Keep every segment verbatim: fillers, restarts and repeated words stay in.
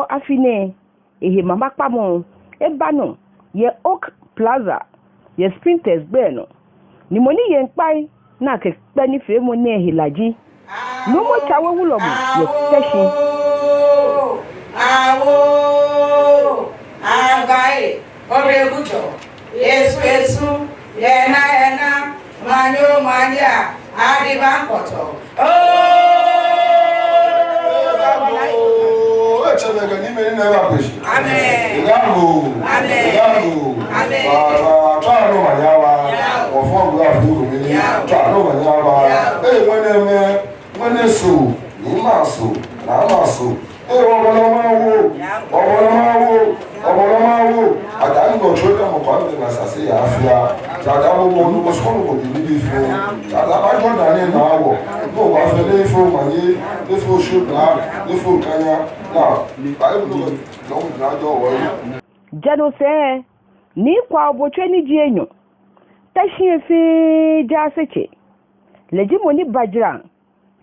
afi nɛɛ ehe mama kpamɔ eba nɔ yɛ Oak Plaza yɛ Spintex gbɛ nɔ. Ni mɔ ni ye ŋkpai ni akɛkpɛ nifeemɔ nɛɛ he la ji Numo Tsawe Wulɔmɔ yɛ Teshie. Awoo, Agbae, Obregujɔ, Yesu, Yesu, yɛ naa, yɛ naa, manye, manye, adiba ŋkpɔtɔ. Oo, etsɛ nɛkɛ ni mɛni nɛ ba kpeshi. Amen. Amen. Amen. Amen. Ba, ba, tswa nɔ manye aba. Yao. Wɔfɔ gbla fuu mɛni. Yao. Tswa nɔ manye aba. Yao. Ee, mɛni mɛ. Mɛni so, ni ma so, na ma so. Ee, wɔbɔlɔ ma wo, wɔbɔlɔ ma wo, wɔbɔlɔ ma wo. Ada ni nɔ tso ka mɔ kɔ mi na sase ya afia. Tsada mɔ mɔ nu mɔ sɔnu mɔ bi ni bi fɛ. Tsada ba jɔ da ni na wɔ. Nɔ ba fɛ ni fo manye, ni fo shubla, ni fo kanya. Na, ba yi bu nɔ na jɔ wɔ yi. Jɛnu sɛɛ, Nii Kwao Botwe ni ji enyɔ, Teshie fɛɛ jaasetsɛ. Lɛ ji mɔ ni ba jara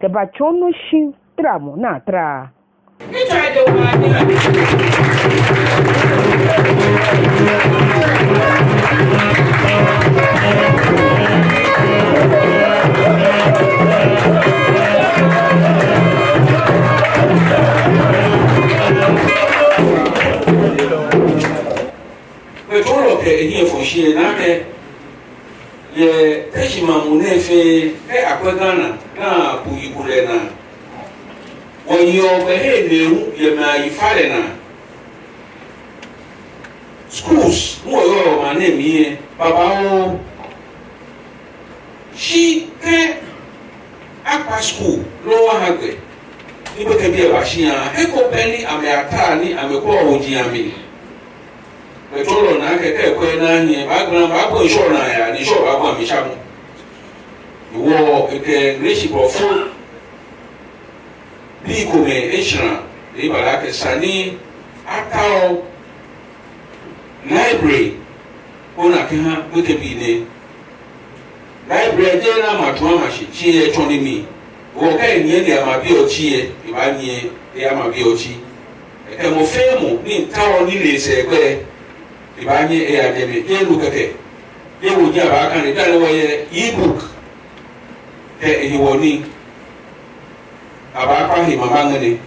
kɛbatsɔɔ nɔ shi tramɔ naa traa. Kpɛtɔlɔ kɛ ehiɛ fɔ shi yɛ naa kɛ yɛ Teshie maŋ muu nɛɛ fɛɛ, kɛ akwɛ Ghana, naa bu yiku lɛ naa. Wɔyeɔ gbɛhe nɛɛ hu yɛ mɛi ayifalɛ naa. Schools ni wɔyɔɔ maŋ nɛɛ mli lɛ, babaoo. Shi kɛ akpa school loo aha gbɛ, ni gbekɛbii lɛ ba shia, he ko bɛ ni amɛyata ni amɛkwɛɔ woji amli. Kpɛtɔlɔ naa kɛ kɛ ekwɛ naa nyiɛ, baagbala, baabo ŋshɔ naa ya, ni ŋshɔ baabo amɛsha mɔ. Hewɔ ekɛ Ŋleshi Blɔfo bii komɛi eshara, ni ebala akɛ esa ni ataoɔ library koni akɛha gbekɛbii nɛɛ. Library jeee ni ama tsu ama shi, shi etsɔ nii mli. Hewɔ kɛ enyiɛ ni ama bi otsi lɛ, ebaanyiɛ ni ama bi otsi. Ekɛ mɔ fɛɛ mɔ ni taoɔ ni le sɛɛ gbɛ, ebaanyɛ eya jɛmɛ, jeee nu kɛkɛ. Jeee woji abaakane, dani wɔyɛ e-book kɛ ehewɔ nii. Abaakpa he mama ŋmɛnɛ.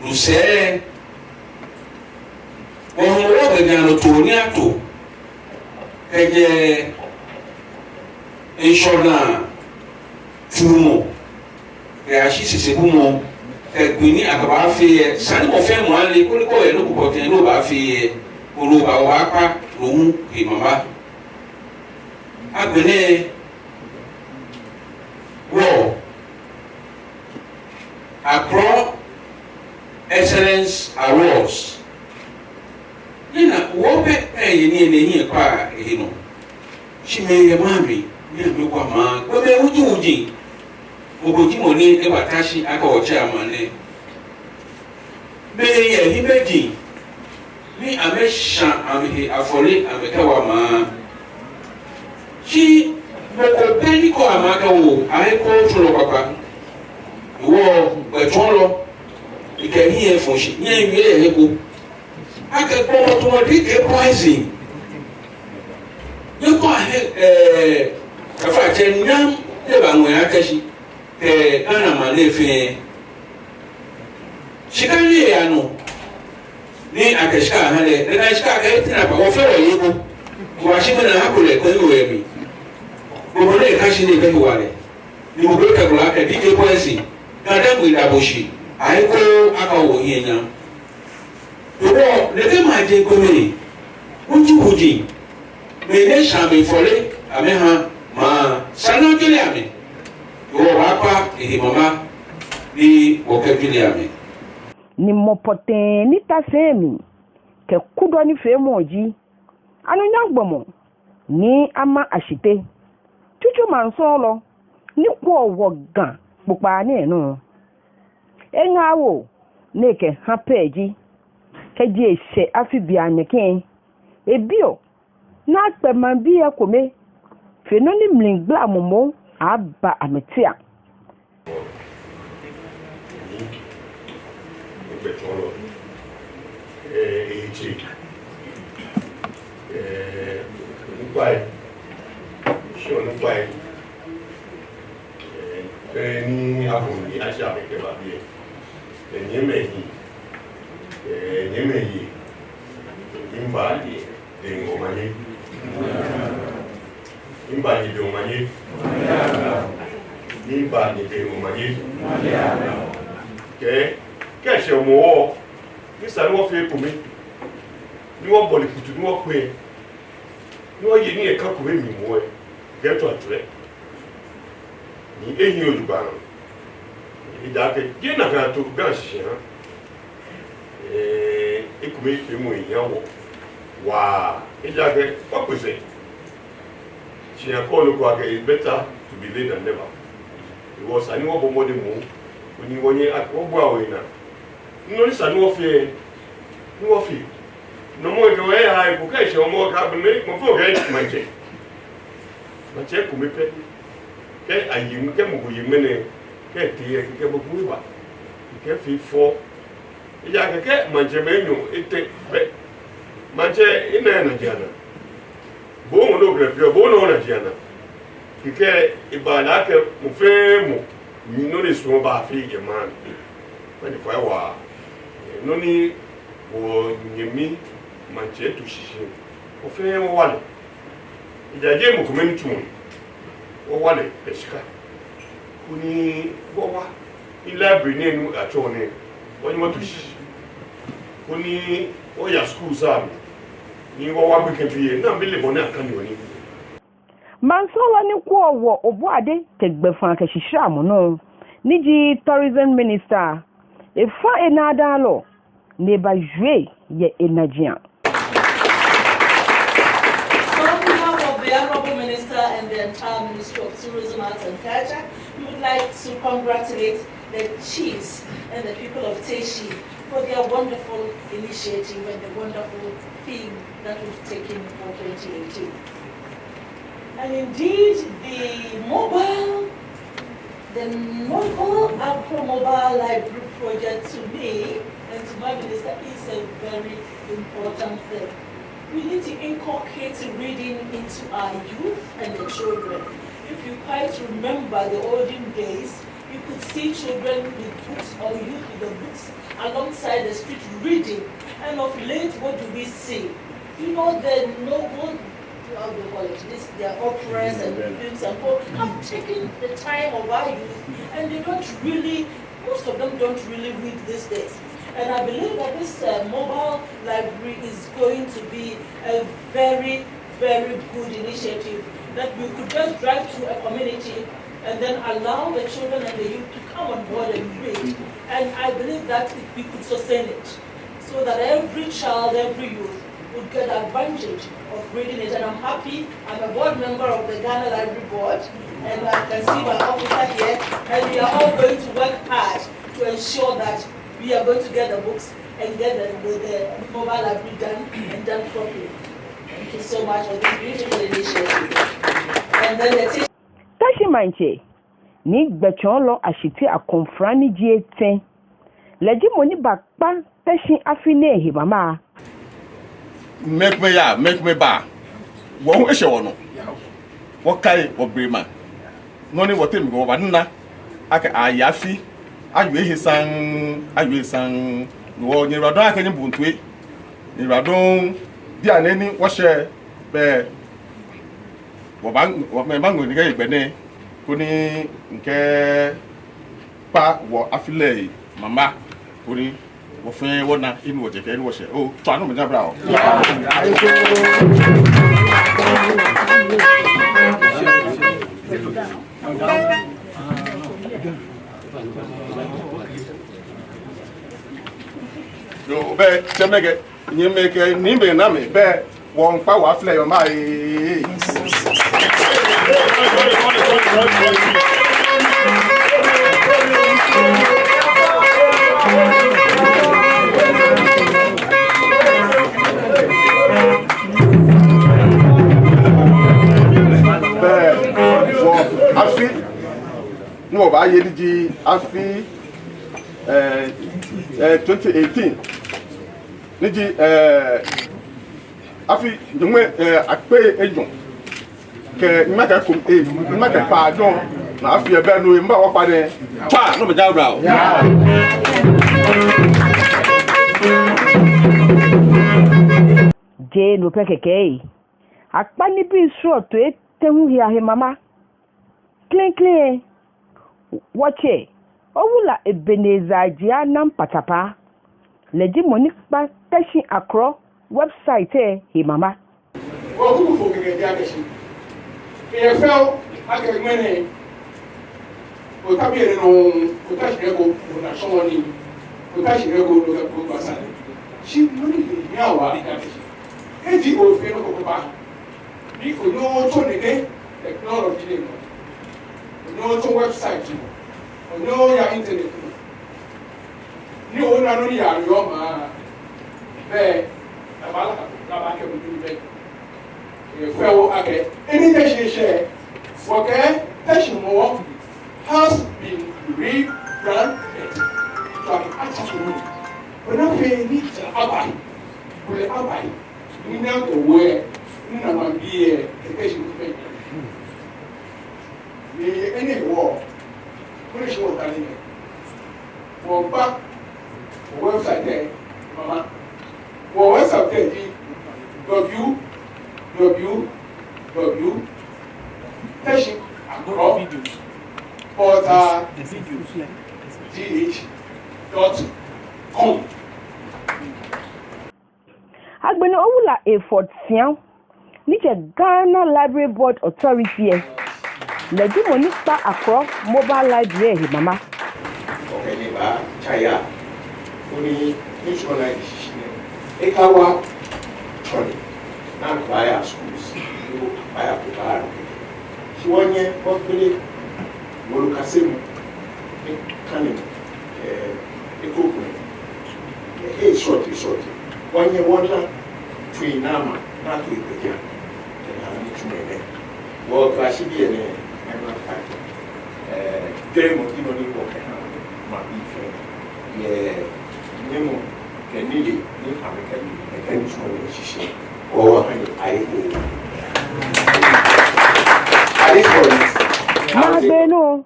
No sɛɛ, wɔhɔɔ wɔ gbɛjianɔtoo ni ato kɛjɛ ŋshɔnaa tsuumɔ kɛyashi sisibumɔ kɛ gbi ni akɛbaafee lɛ, esa ni mɔ fɛɛ mɔ ale, koni kɛ oyɛ nɔ ko pɔtɛɛ ni obaafee lɛ, koni oba, obaakpa no hu he mama. Agbɛnɛ, wɔ Accra Excellence Awards. Nyɛna, wɔ pɛ, pɛ yɛ nii nɛɛ, nyɛkpaa ehe nɔ. Shi mɛi yɛ maŋ mli, ni amɛkwa maŋ, gbɔmɛi wuji wuji. Mɔ ko ji mɔ ni ebata shi akɛ ɔtsɛ maŋ nɛɛ. Mɛi yɛ hiɛmɛiji ni amɛsha amɛhe afɔle amɛkɛwa maŋ. Shi mɔ ko bɛ ni kɔ amɛ akɛ oo, ahe ko tsu lɔ kpakpa. Hewɔ gbɛtsɔɔlɔ, ekɛ ehiɛ fɔ shi, nyɛwie yɛ he ko. Akɛ gbɔmɔ tamɔ D K Poison. Nyɛkɔ ahe, ɛɛ, efa tsɛ nyam, eba ŋwɛi akɛ shi kɛ Ghana maŋ nɛɛ fɛɛ. Shika ni eya nɔ, ni akɛ shika aha lɛ, lɛ na shika akɛ eti na pa, wɔfɛɛ wɔye ko. Wɔshi mɛi ni aha ko lɛ, ko ni wɔyɛ mli. Gbɔmɔ nɛɛ ka shi ni ebɛ hewalɛ. Ni mɔ ko kɛɛ kulɛ akɛ D K Poison, Ga-Dangme da bo shi, ahe ko akɛ owo hiɛ nyam. Hewɔ nɛkɛ maje gbɔmɛi wuji wuji, mɛi ni sha amɛfɔle amɛha maŋ, esa ni ajɔɔ amɛ. Hewɔ wɔkpa ehe mama ni wɔkɛjɔɔ amɛ. Ni mɔ pɔtɛɛ ni ta sɛi mli kɛ kudɔ nifeemɔ ji anunyam gbɔmɔ Nii Armah Ashitey, tsutsu maŋsɔɔlɔ ni kwɛɔ wɔ Ga kpokpaa nɛɛ nɔ. Eŋaawoo ni ekɛha pɛ ji, kɛji eshɛ afi bianɛ kɛ, ebiɔ ni akpɛ maŋbii ekome, fe nɔ ni mligbalamɔ moŋ aba amɛteŋ. Tsɔɔlɔ, eh, eyi tsɛ, eh, onukpai, shi onukpai, eh, fɛɛ ni afɔ mi atsi amɛ kɛba biɛ, eh, nyɛmɛi, eh, nyɛmɛi, miiba nyɛ dɛŋ omanye. Miiba nyɛ dɛŋ omanye. Miiba nyɛ dɛŋ omanye. Kɛ, kɛ eshɛ mɔ wɔ, ni esa ni wɔfee ekome, ni wɔbɔle kutu, ni wɔkpe, ni wɔye nii yɛ ka kome mli moŋ lɛ, kɛ etsɔ atrɛ. Ni ehiii ojogbaŋŋ. Ejaakɛ jeee nakai ato Ga shishi ahã. Eh, ekomefeemɔ ehia wɔ waa. Ejaakɛ wɔkpe sɛɛ. Shi akɛɔ nɔ ko akɛ, it's better to be late than never. Hewɔ esa ni wɔbɔ mɔdɛŋ moŋ, koni wɔnyɛ a-, wɔbua wɔhe naa. Nɔ ni sa ni wɔfee, ni wɔfee. Nɔ mɔ kɛ wɔ ya eko kɛ eshɛ mɔ ka bɛ mɔ fo kɛ maŋtsɛ. Maŋtsɛ kome pɛ. Kɛ aye, kɛ mɔ ko ye ŋmɛnɛ, kɛ etee lɛ, kɛ mɔ ko eba. Kɛ efee fɔ. Ejaakɛ kɛ maŋtsɛmɛi enyɔ etɛ bɛ, maŋtsɛ ena ena jiana. Bo ŋɔ nɔ grɛ pɛ, bo nɔ na jiana. Kɛkɛ eba lɛ akɛ mɔ fɛɛ mɔ, ni nɔ ni esumɔɔ baafee yɛ maŋ. Mɛni fai wa, nɔ ni wɔnyɛmi maŋtsɛ eto shishi, wɔ fɛɛ wɔwa lɛ. Ejaakɛ mɔ kome ni tsumɔ, wɔwa lɛ kɛ shika. Koni wɔwa, ni library nɛɛ ni atsɔɔ nɛɛ, wɔnyɛmɔ to shishi. Koni wɔya schools amli, ni wɔwa gbekɛbii lɛ, ni amɛle bɔ ni akaneɔ nii. Maŋsɔɔlɔ ni kwɛɔ wɔ obɔade kɛ gbɛfaa kɛ shisharamɔ nɔ, ni ji tourism minister, efa enaa daalɔ, ni eba jue yɛ enajiaŋ. So on behalf of the Honorable Minister and the entire Ministry of Tourism, Arts and Culture, we would like to congratulate the chiefs and the people of Teshie for their wonderful initiative and the wonderful theme that we've taken for twenty eighteen. And indeed, the mobile, the novel Accra Mobile Library project to me and to my minister is a very important thing. We need to inculcate reading into our youth and the children. If you quite remember the olden days, you could see children with books or youth with the books alongside the street reading. And of late, what do we see? You know, the novel, how do you call it? This, their operas and films and co have taken the time of our youth, and they don't really, most of them don't really read these days. And I believe that this, uh, mobile library is going to be a very, very good initiative, that we could just drive to a community and then allow the children and the youth to come on board and read. And I believe that we could sustain it so that every child, every youth would get the advantage of reading it. And I'm happy, I'm a board member of the Ghana Library Board, and I can see my officer here, and we are all going to work hard to ensure that we are going to get the books and get the, the, the mobile library done and done properly. Thank you so much for this beautiful initiative. And then the Teshie Maŋtsɛ, Nii Gbɛtsɔɔlɔ Ashitey Akɔmfra ni ji etɛ, lɛ ji mɔ ni bakpa Teshie afi nɛɛ he mama. Mɛi komɛi yaa, mɛi komɛi baa. Wɔ hu eshɛ wɔnɔ. Wɔkai wɔblema. Nɔ ni wɔtee mli wɔbanina akɛ aye afi, awie he saŋŋ, awie he saŋŋ. Wɔ nyɛyiwaladɔŋŋ akɛ nyɛbo toi. Nyɛyiwaladɔŋŋ bianɛ ni wɔshɛ bɛ. Wɔba, wɔmɛi baŋɔ nɛkɛ hegbɛ nɛɛ koni mikɛkpa wɔ afi lɛ he mama, koni wɔ fɛɛ wɔna he ni wɔjɛ kɛ he ni wɔshɛ. Oo, tswa omanye aba oo. Yoo, bɛ, tsɛmɛi kɛ nyɛmɛi kɛ niimɛi kɛ naamɛi, bɛ wɔmiikpa wɔ afi lɛ he mama ee. Bɛ wɔ afi ni wɔbaaye ni ji afi, eh, eh, twenty eighteen, ni ji, eh, afi nyɔŋmai, eh, akpei enyɔ kɛ nyɔŋma kɛ ekome, eh, nyɔŋma kɛ kpaanyɔ, ni afi lɛ bɛ nɔ, eh, miiba wɔkpa nɛɛ. Tswa, no mli ja bra oo. Jeee no pɛ kɛkɛ ee. Akpa nibii srɔtoi etɛ hu he ahe mama. Klɛŋklɛŋ, wɔtsɛ Owula Ebenezer Adjei Nam Patapaa, lɛ ji mɔ ni kpa Teshie Akrɔ website lɛ he mama. Wɔkuku fo kɛkɛ ji akɛ shi eyɛ fɛo akɛ ŋmɛnɛ, ota biɛ nɛɛ nɔŋŋ, ota shi eko, ota shɔŋŋ ni, ota shi eko, ota ko basa. Shi nɔ ni he hiaa wɔ ji akɛ shi eji ofee nɔ ko kɛba, ni onyɛ otsɔ nɛkɛ technology nɛɛ nɔ, onyɛ otsɔ website nɔ, onyɛ oya internet nɔ, ni ona nɔ ni yaa nɔ yɛ maŋ, bɛ, abaala ka, abaakɛ mɔ ni bɛ. Efɛo akɛ, enɛ Teshie shɛ, wɔkɛɛ Teshie Mɔwɔ has been rebranded. So akɛ atswa so nɔ. Ona fɛɛ ni ja aba, kulɛ aba. Ŋmɛnɛ kɛ wɔ, ŋmɛnɛ maŋbii lɛ, kɛ Teshie fɛɛ. Ni enɛ hewɔ, koni shi wɔta ni lɛ, wɔkpa website lɛ mama. Wɔ website lɛ ji W W W dot Teshie Akrɔ Portal G H dot com. Agbɛnɛ Owula Hayford Siaw, ni jɛ Ghana Library Board Authority lɛ, lɛ ji mɔ ni kpa Akrɔ Mobile Library lɛ he mama. Okɛ nyɛ baatsa ya, koni nitsumɔ ni ji shishi nɛɛ, ekawa tsɔne, ni akɛbaaya schools, ni akɛbaaya ko ba. Shi wɔnyɛ wɔkpele wɔ lukasemɔ, ekanemɔ, eh, ekrokomɔ, eh, eh, srɔtoi, srɔtoi. Wɔnyɛ wɔna tsui ni ama, ni ato egbɛjianɔ, kɛha nitsumɔ nɛɛ. Wɔkpa shi biɛ nɛɛ, ni wɔkpa, eh, jwɛŋmɔ ji nɔ ni wɔkɛha maŋbii fɛɛ, yɛ nyɛmɔ kɛ nilee ni amɛkɛ, kɛ nitsumɔ nɛɛ shishi. Wɔ, wɔha nyɛ ayekoo. At this point, I will take Naagbee nɔ,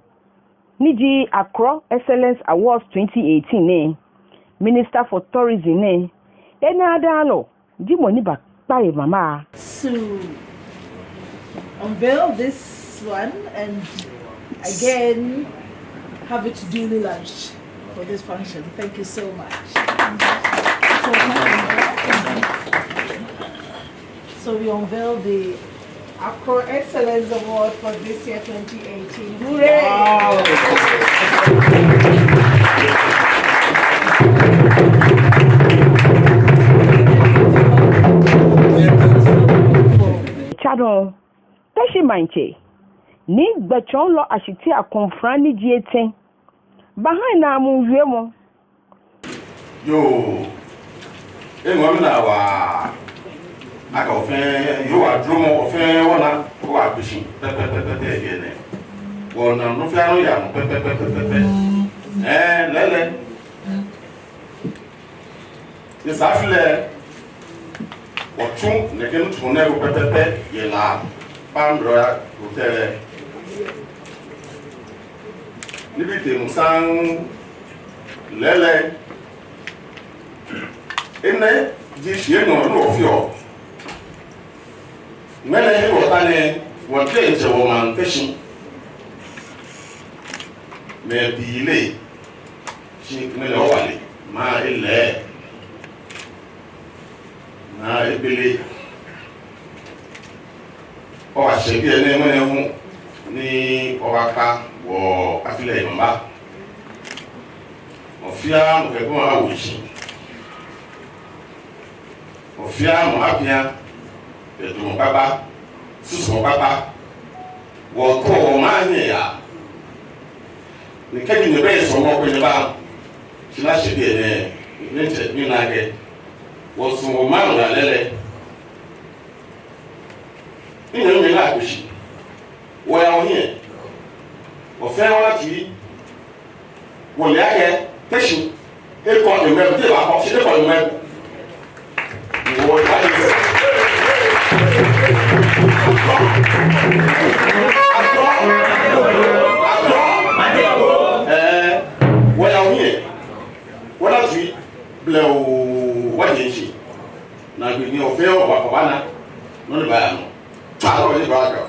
ni ji Accra Excellence Awards twenty eighteen nɛɛ, Minister for Tourism nɛɛ, enaa daalɔ ji mɔ ni bakpa he mama. To unveil this one and again have it duly launched for this function. Thank you so much. So we unveil the Accra Excellence Award for this year, twenty eighteen. Hooray! Tsa dɔŋŋ, Teshie Maŋtsɛ, Nii Gbɛtsɔɔlɔ Ashitey Akomfra ni ji etɛ, baha enaabu wiemɔ. Yoo, eŋɔɔ minaa waa akɛ wɔ fɛɛ, Yehowa duromɔ, wɔ fɛɛ wɔna, wɔkpe shi pɛpɛɛpɛ yɛ biɛ nɛɛ. Wɔna nɔ fɛɛ nɔ yaa nɔ pɛpɛɛpɛ. Ɛɛ, lɛɛlɛŋ, nyɛsɛɛ afi lɛ, wɔtsu nɛkɛ nitsumɔ nɛɛ eko pɛpɛɛpɛ yɛ La Palm Royal Hotel lɛ. Nibii tee nɔ saŋŋ, lɛɛlɛŋ, enɛ ji shii enyɔ ni wɔfeɔ. Ŋmɛnɛ he wɔta nɛɛ, wɔteŋ tsɛ wɔmaŋ Teshie, mɛi pii leee, shi ŋmɛnɛ wɔba le, maŋ elɛɛ, maŋ egbele. Wɔbashɛ biɛ nɛɛ ŋmɛnɛ hu ni wɔbakpa wɔ afi lɛ he mama. Mɔ fɛɛ mɔ kɛ ekome awo eshi. Mɔ fɛɛ mɔ apia, kɛ jwɛŋmɔ kpakpa, susumɔ kpakpa. Wɔkɔ wɔmaŋ hiɛ yaa. Ni kɛji nyɛbɛ sɔɔmɔ ko nyɛba, shi ni ashɛ biɛ nɛɛ, ni tsɛ ni nakai. Wɔsumɔ wɔmaŋ yaa lɛɛlɛŋ. Minyɛmi, mila akpe shi. Wɔya wɔhiɛ. Wɔ fɛɛ wɔna tsui. Wɔle akɛ Teshie Ekɔ emɛ, te ba kɔ, shi ekɔ emɛ. Wo ya ni. Ɛɛ, wɔya ohiɛ. Wɔna tui blɛoo, wɔje shishi. Naagbee ni ofee oba kɔ bana. Nɔ ni baaya nɔ. Tsa lɔ ni baaya.